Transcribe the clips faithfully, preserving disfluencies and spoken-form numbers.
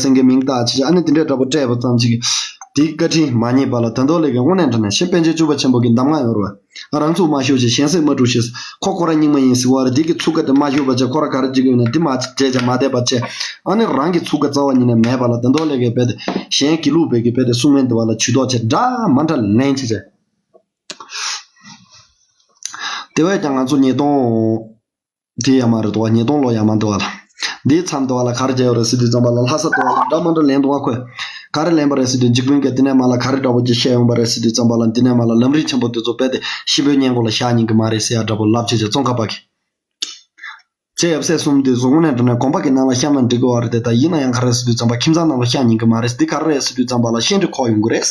སེང་གེ་མིང་བཏགས་བྱས་བྱས། ཨ་ནི་དེ་འདྲའི་འདྲ་པོ་སྤྲད་པ་ཙམ་ཅིག་དེའི་བཀའ་དྲིན་མ་རྙེད་པ་ལ། ད་དུང་ལས་ཀའི་དངོས་གནས་དྲང་གནས་ཤེས་པཎ་ཆེན་བཅུ་པ་ཆེན་པོ་གི་གདམས་ངག་ཡོད་རེད་བ། རང་ཚུགས་མ་ཤོར་ཅིག་གཞན་སེམས་མ་དཀྲུག་ཅིག་ཁོ་ཁོ་རང་རྙིང་མ་ཡིན་ཟེར་བ་རེད། དེ་གི་ཚུགས་ཀ་དེ་མ་ཤོར་བ་བྱས་ཁོ་རང་ག་རེ་བྱེད་ཀྱི་ཡོད་ན་དེ་མ་བྱས་བྱས་མ་བསྡད་པ་བྱས། ཨ་ནི་རང་གི་ཚུགས་ཀ་རྩ་བ་ཉིད་ནས་མེད་པ་ལ། ད་དུང་ལས་ཀའི་རྦད་དེ་གཞན་དགེ་ལུགས་པའི་གི་རྦད་དེ་གསུང་མིན་དེ་བ་ལ་ཇུས་གཏོགས་བྱས་འདྲ་མ་འདྲ་ལན་བྱས་བྱས། དེ་བས་ཀྱང་ང་ཚོ་ཉིས་སྟོང་དེ་ཡ་མ་རེད་དོ། ཉིས་སྟོང་ལོ་ཡ་མ་འདུག་བ་ལ། འདིའི་མཚམས་དུ་བ་ལ་ག་རེ་བྱས་ཡོད་རེད་ཟེར་དུས་ཙམ་པ་ལ། ལྷ་ས་དུ་བ་ལ་འདྲ་མ་འདྲ་ལན་འདུག་བ། ཁོས་ག་རེ་ལན་པ་རེད་ཟེར་དུས། འཇིགས་སྤུན་གྱིས་དེ་ནས་མ་ལ་ག་རེ་འདྲ་པོ་ཅིག་བཤད་ཡོང་པ་རེད་ཟེར་དུས་ཙམ་པ་ལ། འདི་ནས་མ་ལ་ལམ་རིམ་ཆེན་པོ་དེ་ཚོ་རྦད་དེ་ཤི་བོའི་སྔས་མགོ་ལ་བཞག་ཉན་གི་མ་རེད་ཟེར་ཡ་འདྲ་པོ་ལབ་བྱས་བྱས། ཙོང་ཁ་པ་གིས། ཅེས་ཡབ་སྲས་གསུམ་དེ་ཚོ་དངོས་གནས་དྲང་གནས་དགོན་པ་གི་ནང་ལ་བཤམས་ན་འགྲིག་གི་བ་རེད་དེ། ད་ཡིན་ན་ཡང་ག་རེ་ཟེར་དུས་ཙམ་པ་ཁྱིམ་ཚང་ནང་ལ་བཤམས་ཉན་གི་མ་རེད། འདི་ག་རེ་རེད་ཟེར་དུས་ཙམ་པ་ལ་བཤད་འདྲི་ཁོག་ཡོང་གི་རེད།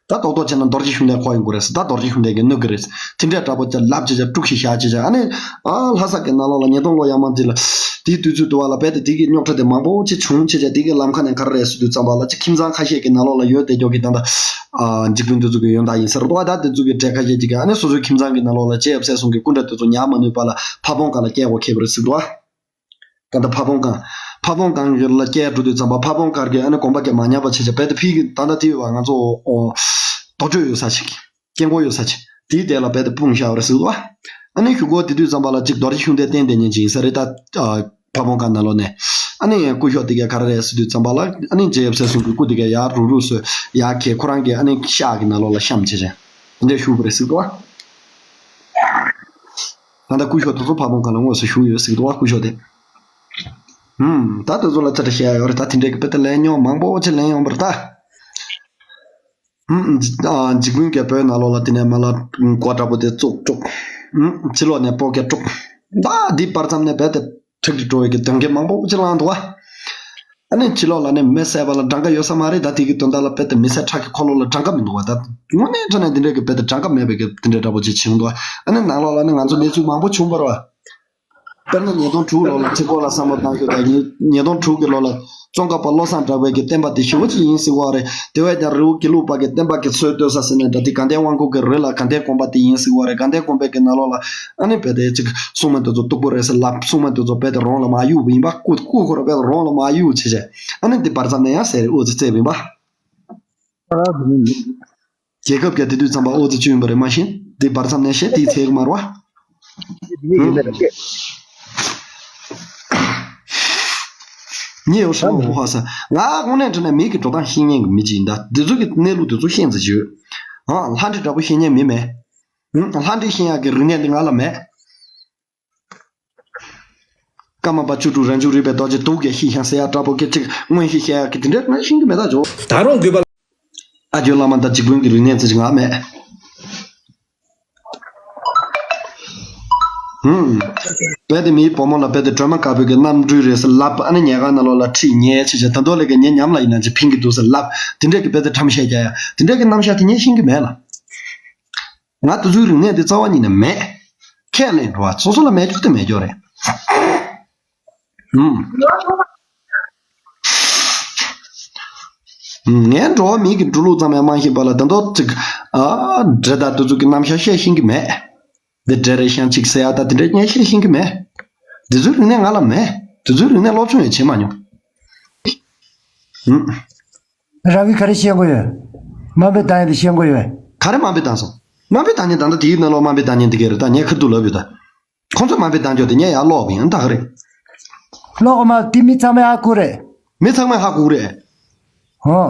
ད་རྡོག་རྡོག་བྱས་ན་རྡོ་རྗེ་ཤུགས་ལྡན་ཁོག་ཡོང་གི་རེད། ད་རྡོ་རྗེ་ཤུགས་ལྡན་གྱིས་གནོད་ཀྱི་རེད། དེ་འདྲས་འདྲ་པོ་ཅིག་ལབ་བྱས་བྱས་དཀྲུག་ཤིག་བཞག་བྱས་བྱས། ཨ་ནི། ཨ་ལྷ་ས་གི་ནང་ལོགས་ལ་ཉིས་སྟོང་ལོ་ཡ་མ་འདི་ལ། དེའི་དུས་ཚོད་དུ་བ་ལ་རྦད་དེ་དེ་གི་རྙོག་དྲ་དེ་མང་པོ་ཅིག་བྱུང་བྱས་བྱས། དེ་གི་ལམ་ཁ་ནས་ག་རེ་རེད་ཟེར་དུས་ཙམ་པ་ལ་ཅིག་ཁྱིམ་ཚང་ཁ་ཤས་ཀྱི་ནང་ལོགས་ལ་ཡོད་བསྡད་རྒྱུ་གི་ད་ལྟ། ཨ་འཇིགས་སྐུལ་འདི་ཚོ་གི་ཡོན་བདག་ཡིན་ས་རེད་དོ། ད་དེ་ཚོ་གི་གྲལ་ཁ་ཤས་ཅིག་གིས་ཨ་ནི་སོ་སོའི་ཁྱིམ་ཚང་གི་ནང་ལོགས་ལ་ཅེས་ཡབ་སྲས་གསུམ་གྱི་སྐུ་འདྲ་དེ་ཚོ་ཉར་མ་ནུས་པ་ལ་ཕ་བོང་ཁང་ལ་བསྐྱལ་དགོས་ཁེལ་བ་རེད་ཟེར་འདུག་ཨ། ད་ལྟ་ཕ་བོང་ཁང་། ཕ་བོང་ཁང་གི་ལ་བསྐྱལ་འགྲོ་དུས་ཙམ་པ་ཕ་བོང་ཁང་གི་ཨ་ནི་དགོན་པ་གི་མ་ཉར་བ་བྱས་བྱས་རྦད་དེ་ཕི་གི་ད་ལྟ་དེ་བ་ང་ཚོ་ཨོ་རྡོ་གཅོད་ཡོད་ས་ཅིག་སྐྱེ་འགོ་ཡོད་ས་ཅིག་དེའི་དེ་ལ་རྦད་དེ་སྤུངས་བཞག་པ་རེད་ཟེར་འདུག་ཨ། ཨ་ནི་གཞུག་གུ་དེ་དུས་ཙམ་པ་ལ་ཅིག་རྡོ་རྗེ་ཤུགས་ལྡན་བསྟན་བསྡད་མཁན་ཅིག་ཡིན་ས་རེད། ད་ཨ་ཕ་བོང་ཁང་ནང་ལོགས་ནས། ཨ་ནི་སྐུ་ཞབས་དེ་གས་ག་རེ་རེད་ཟེར་དུས་ཙམ་པ་ལ། ཨ་ནི་རྗེ་ཡབ་སྲས་གསུམ་གྱི་སྐུ་དེ་གས་ཡར་རུག་རུག་བཟོས་ཡར་འཁྱེར། ཁོ་རང་གི་ཨ་ནི་ཤག་གི་ནང་ལོགས་ལ་བཤམས་བྱས་བྱས་དེ་འདྲས་བཞུགས་པ་རེད་ཟེར་འདུག་ཨ། ད་ལྟ་སྐུ་ཞབས་དེ་ཚོ་ཕ་བོང་ཁང་ལ་དངོས་སུ་བཞུགས་ཡོད་ཟེར་གི་འདུག་བ། སྐུ་ཞབས་དེ། ཧུམ། ད་དེ་ཚོ་ལ་ཅི་འདྲ་བཤད་ཡ་ཡོད་རེད། ད་དེ་འདྲའི་གི་དཔེ་དེ་ལན་རྙོག་མང་པོ་ཅིག་ལན་ཡོང་པ་རེད་ད། ཧུམ། ཨ་འཇིགས་སྐུལ་གྱི་བོད་ནང་ལོགས་ལ་དེ་ནས་མ་ལ་མགོ་འདྲ་པོ་དེ་བཙུགས་དཀྲུགས། ཧུམ། ཕྱི་ལོགས་ནས་སྤོ་སྐད་དཀྲུགས། ད་འདི་བར་མཚམས་ནས་རྦད་དེ་འཁྲུག་གི་འགྲོ་བའི་གི་དོན་གལ་མང་པོ་ཅིག་ལངས་འདུག་བ། ཨ་ནི་ཕྱི་ལོགས་ལ་ནི་མི་བསད་པ་ལ་གྲངས་ཀ་ཡོད་ས་མ་རེད། ད་དེ་གི་དོན་དག་ལ་རྦད་དེ་མི་བསད་ཁྲག་གི་འཁོར་ལོ་ལ་གྲངས་ཀ་མི་འདུག་བ། ད་དངོས་གནས་དྲང་གནས་འདི་འདྲའི་གི་རྦད་དེ་གྲངས་ཀ་མེད་པའི་གི་དེ་འདྲའི་འདྲ་པོ་ཅིག་བྱུང་འདུག་བ། ཨ་ནི་ནང་ལོགས་ལ་ནི་ང་ཚོ་གནས་ཚུལ་མང་པོ་བྱུང་བ་རེད་བ། དཔེར་ན་ཉིས་སྟོང་དྲུག་ལོ་ལ་ཁྲི་སྐོར་ལ་བསམ་བློ་བཏང་ཤོག་དང་། ཉིས་ཉིས་སྟོང་དྲུག་གི་ལོ་ལ་ཙོང་ཁ་པ་བློ་བཟང་གྲགས་པའི་གི་བསྟན་པ་དེ་ཞེ་པོ་ཅིག་ཡིན་ཟེར་བ་རེད། དེ་བས་ཀྱང་རི་བོ་དགེ་ལུགས་པ་གི་བསྟན་པ་གི་སྲོལ་གཏོད་ས་ཟེར་ནས་འདྲ། དེ་དགའ་ལྡན་དབང་བསྐུར་གི་རི་ལ་དགའ་ལྡན་དགོན་པ་དེ་ཡིན་ཟེར་བ་རེད། དགའ་ལྡན་དགོན་པའི་གི་ནང་ལོགས་ལ་ཨ་ནི་རྦད་དེ་ཅིག་སྲུང་མ་དེ་ཚོ་སྡུག་པོ་རེད་ཟེར་ལབ། སྲུང་མ་དེ་ཚོ་རྦད་དེ་རོང་ལ་མ་གཡུག་པ་ཡིན་པ། སྐུ་སྐུ་ཁོ་ར་རྦད་དེ་རོང་ལ་མ་གཡུག་བྱས་བྱས། ཨ་ནི་འདི་བར་མཚམས་ནས་ཡང་ཟེར་རེད། འོ་ཙི་ཙེ་ཡིན་པ། རྒྱལ་ཁབ་ཀྱི་དེ་དུས་ཙམ་པ་འོ་ཙི་ཅུ་ཡིན་པ་རེད། མ་གཞི་འདི་བར་མཚམས་ནས་བཤད་དེའི་ཚེ་གི་མར་བ། ཉེ་ཡོ་ཧྲི་མོ་ཧ་ས། ང་དངོས་གནས་དྲང་གནས་མི་གི་འགྲོ་སྟངས་ཤེས་མཁན་གི་མི་ཅིག་ཡིན། ད་འདི་ཚོ་གི་གནས་ལུགས་འདི་ཚོ་ཤེས་ཚེ་བྱོས། ཨང་ལྷ་འདྲེ་འདྲ་པོ་ཤེས་མཁན་མི་མེད། ཨང་ལྷ་འདྲེ་ཤེས་ཡག་གི་རིག་གནས་འདི་ང་ལ་མེད། ཀརྨ་པ་བཅུ་དྲུག་རང་བྱུང་རིག་པའི་རྡོ་རྗེ་གདུགས་ཀྱི་གཤིས་ཤིང་ཟེར་ཡ་འདྲ་པོ་སྐད་ཅིག་སྔོན་གཤིས་བཤད་ཡ་གི་དེ་འདྲ་ང་ཤེས་ཀྱི་མེད་ད་ཇོ། ད་རུང་དགོས་པ། ཨ་ཇོ་བླ་མ་དང་འཇིགས་སྐུལ་གྱི་རིག་གནས་ཚེ་ང་མེད། ཧུམ། རྦད་དེ་མིའི་བུ་མོ་ལ་རྦད་དེ་སྒྲོལ་མ་དཀར་པོའི་གི་རྣམ་སྤྲུལ་རེད་ཟེར་ལབ། ཨ་ནི་ཉལ་ཁང་ནང་ལོགས་ལ་ཁྲིད་ཉལ་བྱས་བྱས། ད་དུང་ལས་ཀ་ངའི་ཉམས་ལ་ཡིན་ན་ཅིག་ཕིང་གི་འདུག་ཟེར་ལབ། དེ་འདྲས་ཀྱི་རྦད་དེ་ཁྲམ་བཤད་རྒྱག་ཡ་དེ་འདྲས་ཀྱི་རྣམ་གཞག་དེ་ངས་ཤེས་ཀྱི་མེད་ལ། ང་དེ་ཚོའི་རིག་གནས་དེ་རྩ་བ་ཉིད་ནས་མེད། ཁས་ལེན་འགྲོ་བ་སོ་སོ་ལ་མེད་རྒྱུ་དེ་མེད་རྒྱུ་རེད། ཧུམ། ངས་འགྲོ་བ་མིའི་གི་འགྲོ་ལུགས་ཙམ་ཡང་མ་ཤེས་པ་ལ་ད་དུང་ཅིག་ཨ་འདྲེ་དང་དེ་ཚོ་གི་རྣམ་གཞག་བཤད་ཤེས་ཀྱི་མེད། འདི་འདྲེ་རེད་ཤང་ཅིག་ཟེར་ཡ་ད་དེ་འདྲ་ངས་བཤད་ཤེས་ཀྱི་མེད། འདི་ཚོའི་རིག་གནས་ང་ལ་མེད། འདི་ཚོའི་རིག་གནས་སློབ་སྦྱོང་ཡང་བྱེད་མ་མྱོང་། ཧུམ། རང་གིས་ག་རེ་ཤེས་དགོས་ཡོད། དམའ་འབེབས་བཏང་ཡ་དེ་ཤེས་དགོས་ཡོད། ག་རེ་དམའ་འབེབས་བཏང་སོང་། དམའ་འབེབས་བཏང་མཁན་ད་ལྟ་དེའི་ནང་ལོགས་དམའ་འབེབས་བཏང་མཁན་དེ་ག་རེད། ད་ངས་ཁ་ཐུག་ལབ་ཡོད་ད། ཁོང་ཚོས་དམའ་འབེབས་བཏང་ཆོག་དེ་ངས་ཡར་ཀློག་གི་ཡིན་ད་ག་རེད། ཀློག་མ་དེ་མི་ཚང་མས་ཧ་གོ་རེད། མི་ཚང་མས་ཧ་གོ་གི་རེད། ཧོ།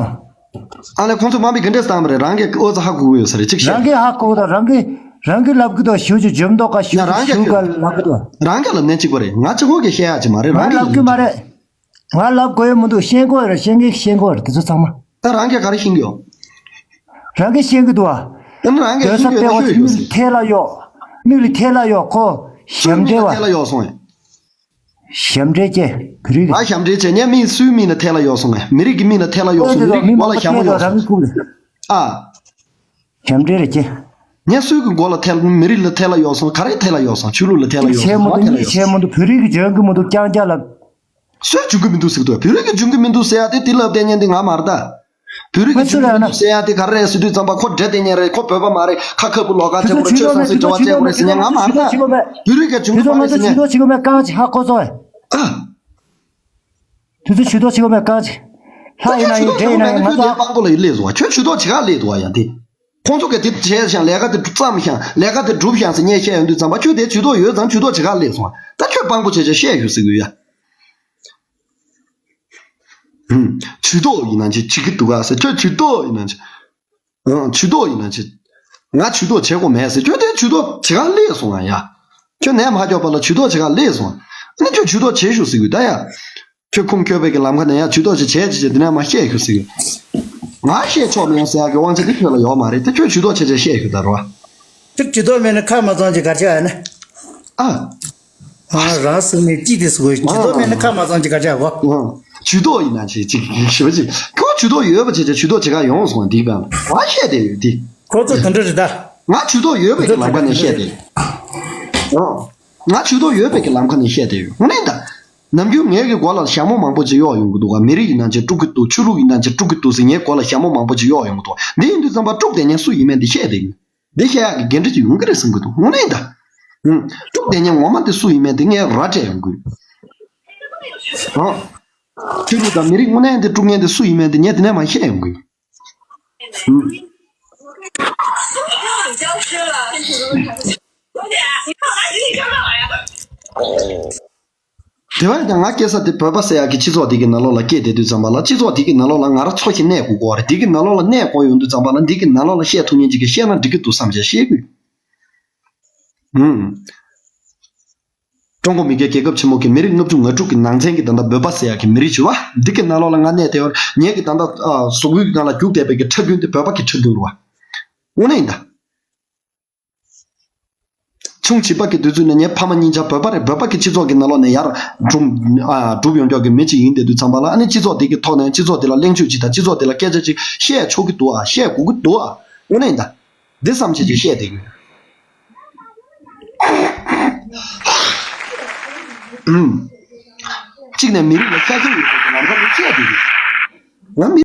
ཨ་ལས་ཁོང་ཚོས་དམའ་འབེབས་ག་འདྲས་བཏང་བ་རེད། རང་གིས་ཨོ་ཙི་ཧ་གོ་གི་ཡོད་ས་རེད་ཅིག་བཤད། རང་གིས་ཧ་གོ་གི་འདུག་རང་གིས་རང་གིས་ལབ་གི་འདུག་ཞུ་རྒྱུ་འཇོམས་མདོག་ག་ཞུ་ཡ་རང་གིས་ཞུ་ག་ལབ་གི་འདུག་རང་གིས་ལབ་ནས་གཅིག་པ་རེད། ང་གཅིག་པོ་གིས་བཤད་ཡ་ཅིག་མ་རེད། རང་ང་གིས་ལབ་གི་མ་རེད། ང་ལབ་དགོས་ཡོད་མི་འདུག་ཤེས་དགོས་རེད། ཤེས་མཁན་ཤེས་དགོས་རེད། དེ་ཚོ་ཚང་མ། ད་རང་གིས་ག་རེ་ཤེས་ཀྱི་ཡོད། རང་གིས་ཤེས་ཀྱི་འདུག་ཨ། ཨ་ནི་རང་གིས་ཤེས་ཀྱི་ཡོད་ན་ཤོད་ཡོད་ཟེར། མིག་ལ་ཐལ་ལ་གཡོག་མིག་ལ་ཐལ་ལ་གཡོག་ཁོ་ཞབས་འདྲེན་བ། ཐལ་ལ་གཡོག་སོང་ངས། ཞབས་འདྲེན་བྱས་བོད་རིགས། ང་ཞབས་འདྲེན་བྱས་ངས་མིག་སུའི་མིག་ལ་ཐལ་ལ་གཡོག་སོང་ངས། མི་རིགས་ཀྱི་མིག་ལ་ཐལ་ལ་གཡོག་སོང་། མི་རིགས་མགོ་ལ་ཞྭ་མོ་གཡོག་སོང་། ཨ། ཞབས་འདྲེན་རེད་ཅེ། ངས་སུའི་གི་མགོ་ལ་ཐལ། མི་རིགས་ལ་ཐལ་ལ་གཡོག་སོང་། ག་རེ་ཐལ་ལ་གཡོག་སོང་། ཆོས་ལུགས་ལ་ཐལ་ལ་གཡོག་སོང་། ང་ཐལ་ལ་གཡོག་སོང་། བོད་རིགས་ཀྱི་འཇོན་གི་མི་འདུག་རྐྱང་རྐྱང་ལ། སུས་འཇོན་གི་མི་འདུག་ཟེར་གི་འདུག་བོད་རིགས་ཀྱི་འཇོན་གི་མི་འདུག་ཟེར་ཡ་དེ་དེ་ལབ་བསྡད་མཁན་དེ་ང་མ་རེད་ད། བོད་རིགས་ཀྱི་འཇོན་གི་མི་འདུག་ཟེར་ཡ་དེ་ག་རེ་རེད་ཟེར་དུས་ཙམ་པ་ཁོ་འདྲེ་བསྡད་མཁན་རེད། ཁོ་བོད་པ་མ་རེད། ཁ་ཁ་བུ་ལོག་ག་ཅེ་བོ་རེད། ཆོས་སང་སི་འབྲེལ་བ་བཅད་དགོས་རེད་ཟེར་མཁན་ང་མ་རེད་ད། བོད་རིགས་ཀྱི་འཇོན་གི་མ་རེད་ཟེར་མཁན། དེ་ཚོ་ཇུས་གཏོགས་བྱེད་དགོས་མེད་གང་ཅི་ཧ་གོ་སོང་། དེ་ཚོ་ཇུས་གཏོགས་བྱེད་དགོས་མེད་གང་ཅི། ལྷ་ཡིན་ན་ཡིན། འདྲེ་ཡིན་ན་ཡིན། ང་ཚོ་ཁྱོད་དེ་དཔང་པོ་ལ་སླེབས་སོང་བ། ཁྱོད་ཇུས་གཏོགས་བྱེད་ག་སླེབས་འདུག་བ། ཡ་དེ། ཁོང་ཚོ་གིས་དེ་བྱས་ཤག་ལས་ཀ་དེ་བརྩམས་ཤག་ལས་ཀ་དེ་སྒྲུབ་ཤག་ཟེར་ངས་བཤད་ཡོང་དུས་ཙམ་པ། ཁྱོད་དེ་ཇུས་གཏོགས་ཡོད་ཙང་ཇུས་གཏོགས་བྱེད་ག་སླེབས་སོང་བ། ད་ཁྱོད་དཔང་པོ་བྱས་བྱས་བཤད་ཤོག་ཟེར་གི་ཡོད་ཡ། ཧུམ། ཇུས་གཏོགས་ཡིན་ན་ཅི་བྱེད་ཀྱི་འདུག་ག་ཟེར། ཁྱོད་ཇུས་གཏོགས་ཡིན་ན་ཅི། ཨང་། ཇུས་གཏོགས་ཡིན་ན་ཅི། ང་ཇུས་གཏོགས་བྱེད་དགོས་མེད་ཟེར། ཁྱོད་དེ་ཇུས་གཏོགས་བྱེད་ག་སླེབས་སོང་ང་ཡ། ཁྱོད་ནད་མ་སྐྱོབ་པ་ལ་ཇུས་གཏོགས་བྱེད་ག་སླེབས་སོང་། ཨ་ནི་ཁྱོད་ཇུས་གཏོགས་བྱེད་ཤོག་ཟེར་གི་ད་ཡ། ཁྱོད་ཁུངས་འཁྱོལ་བའི་གི་ལམ་ཁ་ནས་ཡ་ཇུས་གཏོགས་བྱེད་བྱེད་ཅེས་དེ་ནས་མ་བཤད་ཤོག་ཟེར་གི། ང་བཤད་ཆོག་མེད་ཟེར་ཡ་གི་དབང་ཆ་དེ་ཁྱོད་ལ་ཡོད་མ་རེད། ད་ཁྱོད་ཇུས་གཏོགས་བྱེད་བྱེད་བཤད་ཤོག་ད་རོ། ཁྱོད་ཇུས་གཏོགས་མེད་ན་ཁ་མ་ཚང་ཅིག་གར་ཆགས་ཡ་ནི། ཨ། ང་རང་སེམས་ནས་ཅི་དེ་ཟེར་གོ། ཇུས་གཏོགས་མེད་ན་ཁ་མ་ཚང་ཅིག་ག་ཆགས་གོ། ཨང་། ཇུས་གཏོགས་ཡིན་ན་ཅི་ཅིག་ཞེ་པོ་ཅིག་ཁོ་ཇུས་གཏོགས་ཡོད་པ་བྱས་བྱས་ཇུས་གཏོགས་བྱེད་ག་ཡོང་སོང་། འདི་གང་ང་བཤད་བསྡད་ཡོད་དེ། ཁོ་ཚོ་དེ་འདྲ་རེད་ད། ང་ཇུས་གཏོགས་ཡོད་པའི་གི་ལམ་ཁ་ནས་བཤད་བསྡད་ཡོད། ཨང་། ང་ཇུས་གཏོགས་ཡོད་པའི་གི་ལམ་ཁ་ནས་བཤད་བསྡད་ཡོད། དངོས་གནས་ད། ནམ་རྒྱུན་ངའི་གི་མགོ་ལ་ཞྭ་མོ་མང་པོ་ཅིག་གཡོགས་ཡོང་གི་འདུག་ག་མི་རིགས་ཡིན་ན་ཅིག་དཀྲུག་གི་འདུག་ཆོས་ལུགས་ཡིན་ན་ཅིག་དཀྲུག་གི་འདུག་ཟེར་ངའི་མགོ་ལ་ཞྭ་མོ་མང་པོ་ཅིག་གཡོགས་ཡོང་གི་འདུག་འདི་ཡིན་དུས་ཙམ་པ་དཀྲུག་བསྡད་མཁན་སུ་ཡིན་མིན་འདི་བཤད་བསྡད་ཡོད། འདི་བཤད་ཡག་གི་འགན་འཁྲི་ཅིག་ཡོང་གི་རེད་བསམ་གྱི་འདུག་དངོས་གནས་ད། ཧུམ། དཀྲུག་བསྡད་མཁན་ངོ་མ་དེ་སུ་ཡིན་མིན་དེ་ངས་ར་སྤྲད་ཡོང་གི་ཡོད། ཨང་། ཆོས་ལུགས་དང་མི་རིགས་དངོས་གནས་དེ་དཀྲུག་མཁན་དེ་སུ་ཡིན་མིན་དེ་ངས་དེ་ནས་མ་བཤད་ཡོང་གི་ཡོད། ཧུམ། དེ་བས་ཀྱང་ང་སྐྱེ་ས་དེ་བོད་པ་ཟེར་ཡག་གི་སྤྱི་ཚོགས་དེ་གི་ནང་ལོགས་ལ་སྐྱེས་བསྡད་དུས་ཙམ་པ་ལ་སྤྱི་ཚོགས་དེ་གི་ནང་ལོགས་ལ་ང་རང་འཚོ་ཞིང་གནས་དགོས་ཀྱི་ཡོད་རེད། དེ་གི་ནང་ལོགས་ལ་གནས་དགོས་ཡོང་དུས་ཙམ་པ་ལ་འདི་གི་ནང་ལོགས་ལ་བཤད་ཐུབ་མཁན་ཅིག་གིས་བཤད་ན་འགྲིག་གི་འདུག་བསམ་བྱས་བཤད་དགོས། ཧུམ། ཀྲུང་གོ་མི་རིགས་རྒྱལ་ཁབ་ཆེན་མོ་གི་མི་རིགས་ལྔ་བཅུ་ང་དྲུག་གི་ནང་ཚན་གྱི་ད་ལྟ་བོད་པ་ཟེར་ཡག་གི་མི་རིགས་བྱུང་བ་འདི་གི་ནང་ལོགས་ལ་ང་གནས་བསྡད་ཡོད་རེད། ངེད་ཀྱི་ད་ལྟ་ཨ་གཟུགས་པོའི་ནང་ལ་རྒྱུག་བསྡད་པའི་གི་ཁྲག་རྒྱུན་དེ་བོད་པ་གི་ཁྲག་རྒྱུན་རེད་བ། དངོས་གནས་ཡིན་ད། ཆུང་བྱིས་པ་གི་དུས་ཚོད་ནས་ངའི་ཕ་མ་གཉིས་ཆ་བོད་པ་རེད། བོད་པ་གི་སྤྱི་ཚོགས་ཀྱི་ནང་ལོགས་ནས་ཡར་འགྲུབ་ཨ་འགྲུབ་ཡོང་མཁན་གྱི་མི་གཅིག་ཡིན་བསྡད་དུས་ཙམ་པ་ལ། ཨ་ནི་སྤྱི་ཚོགས་དེ་གི་ཐོག་ནས་སྤྱི་ཚོགས་དེ་ལ་གླེང་བརྗོད་ཅིག་དང་སྤྱི་ཚོགས་དེ་ལ་སྐད་ཆ་ཅིག་བཤད་ཆོག་གི་འདུག་ཨ། བཤད་དགོས་ཀྱི་འདུག་ཨ། དངོས་གནས་ཡིན་ད། འདི་བསམ་བྱས་ཅིག་བཤད་བསྡད་ཀྱི་ཡོད། ཨུམ། གཅིག་ནས་མི་རིགས་ལ་ཤ་ཞེན་ཡོད་པའི་ལམ་ཁ་ནས་བཤད་བསྡད་ཀྱི་ཡོད། ང་མི